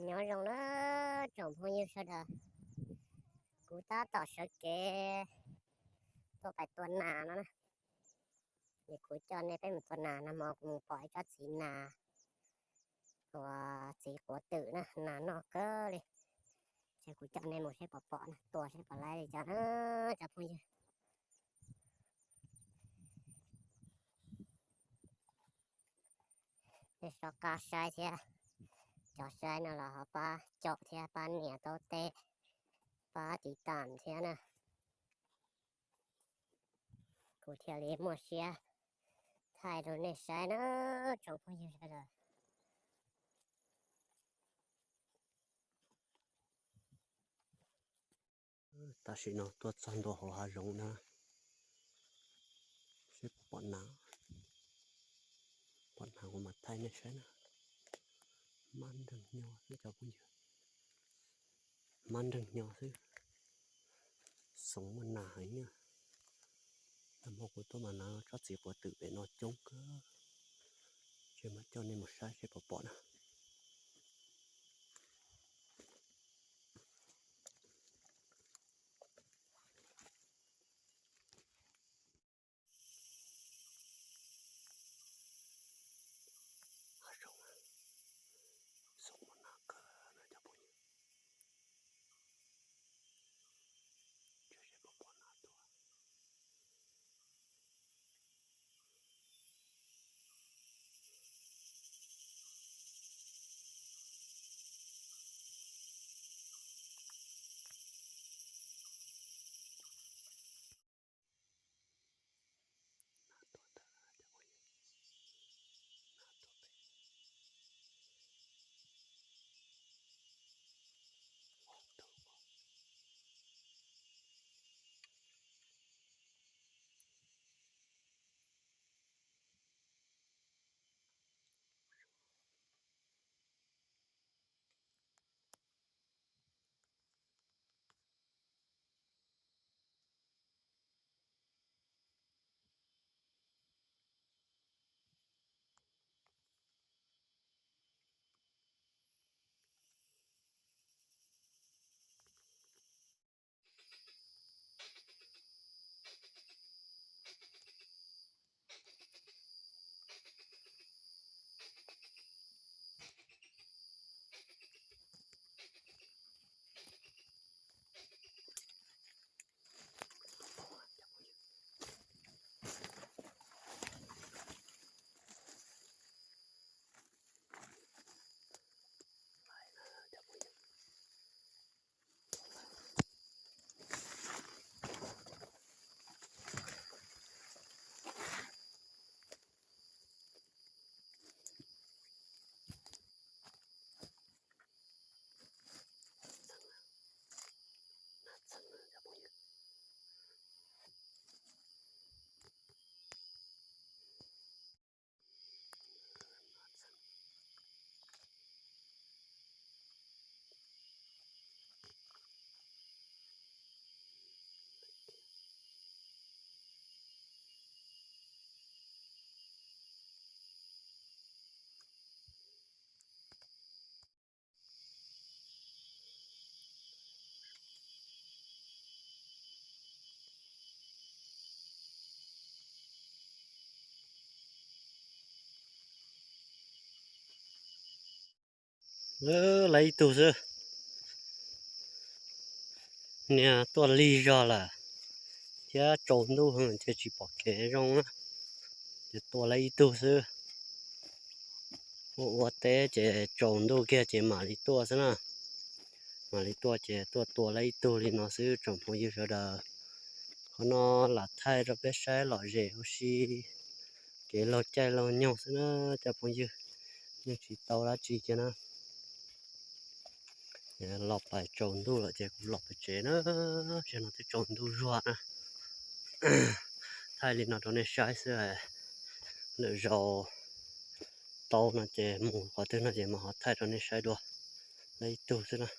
Nyob zoo na tsoom phooj ywg sawv daws, kuv tab tom sawv kev tuaj pais tua nas no na. Es kuv coj nej peb mus tua nas, nag hmo kuv mus pom ib tsob txiv nas uas txiv quav twm na, nas noj kawg li. Ces kuv coj nej mus saib pom pom na, tua saib pom laiv li cas na tsoom phooj ywg. Nej so qab saib thiab, cov saib no los ho pab caum thiab pab nias taub teb, pab tiv tam thiab na. Kuv thiaj li muaj siab thaij rau nej saib na tsoom phooj ywg sawv daws. Tam sim no tuaj txog ntua hauv hav zoov na, seb puas pom nas, pom nas kuv mam thaij nej saib na. Mab nreeg nyo xwb cov phooj ywg, mab nreeg nyo xwb, xoov muaj nas heev na. Nag hmo kuv tuaj mas nas tsob txiv quav twm pem no coob kawg. Ces mam coj nej mus saib seb puas pom na. Lawv lawv ib tug xwb. Niag tuaj lig zog lawm thiab tsaus ntuj ces tsis pom kev zoo na. Ces tua lawv ib tug xwb. Ua ua teb ces tsaus ntuj kiag ces mam li tuaj xwb na. Mam li tuaj ces tuaj tua lawv ib tug li no xwb tsoom phooj ywg sawv daws. Qhov no lam thaij rau peb saib lom zem huv si kev laug caij laug nyoog xwb na cov phooj ywg, yeej tsis tau dab tsi kiag na. Los pais tsaus ntuj lawm ces kuv los pem tsev na, tsev no twb tsaus ntuj zuag na. Thaij li no rau nej saib xwb, lwm zaus tau no ces mus qhov twg no ces mam ho thaij rau nej saib dua. Lawv ib tug xwb na.